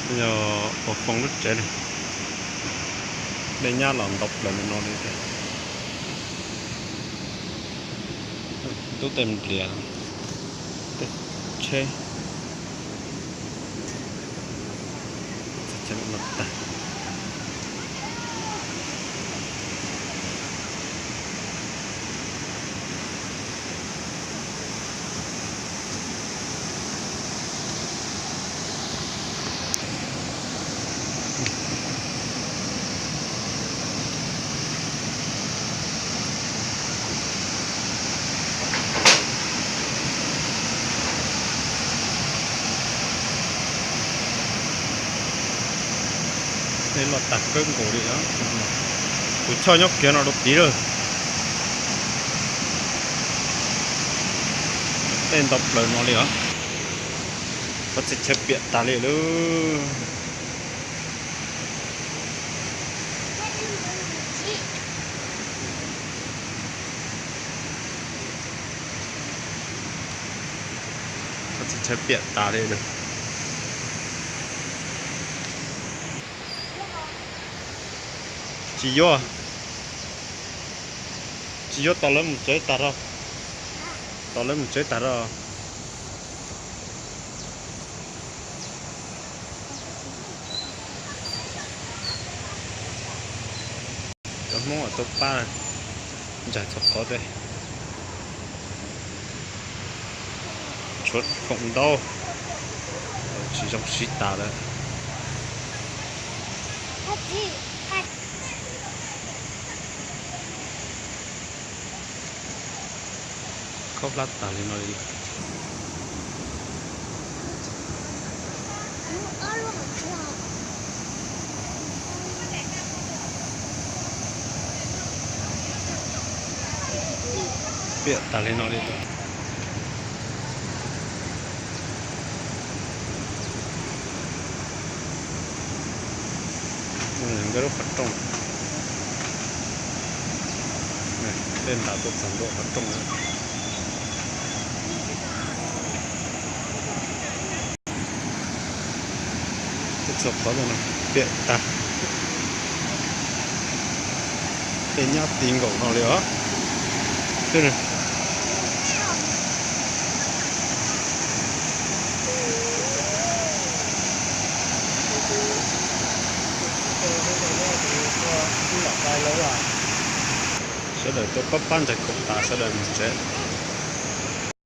Yog ua foob lub tsev li, dej nyab los ntau plaws li no li tiag. Ntub tej nplias, tej tsheb, tag. Tej loj tag kawg nkaus li os. Kuv choj nyob kiag no rau tid lawm. Tej ntau plaws no li os. Qhov txhia chaw piam tas li lawm. Qhov txhia chaw piam tas li lawm. Tsis yuav, tsis yuav, tos lawv mus tsev tag rau, tos lawv mus tsev tag rau. Cov Hmoob uas tuaj pab ntsaig txhua qhov tej, tshuav khoom ntau, tsis zoo siv tas lawm. Khaub hlab tas li no li. Piam tas li no li. Nkawd lub qhov rooj, dej ntas tuaj txog ntua qhov rooj lawm. Txhua qhov no piam tag, tej nyab ti nkaum no li os. Sawv daws tuaj pab pab ntsaig khoom tas sawv daws mus tsev.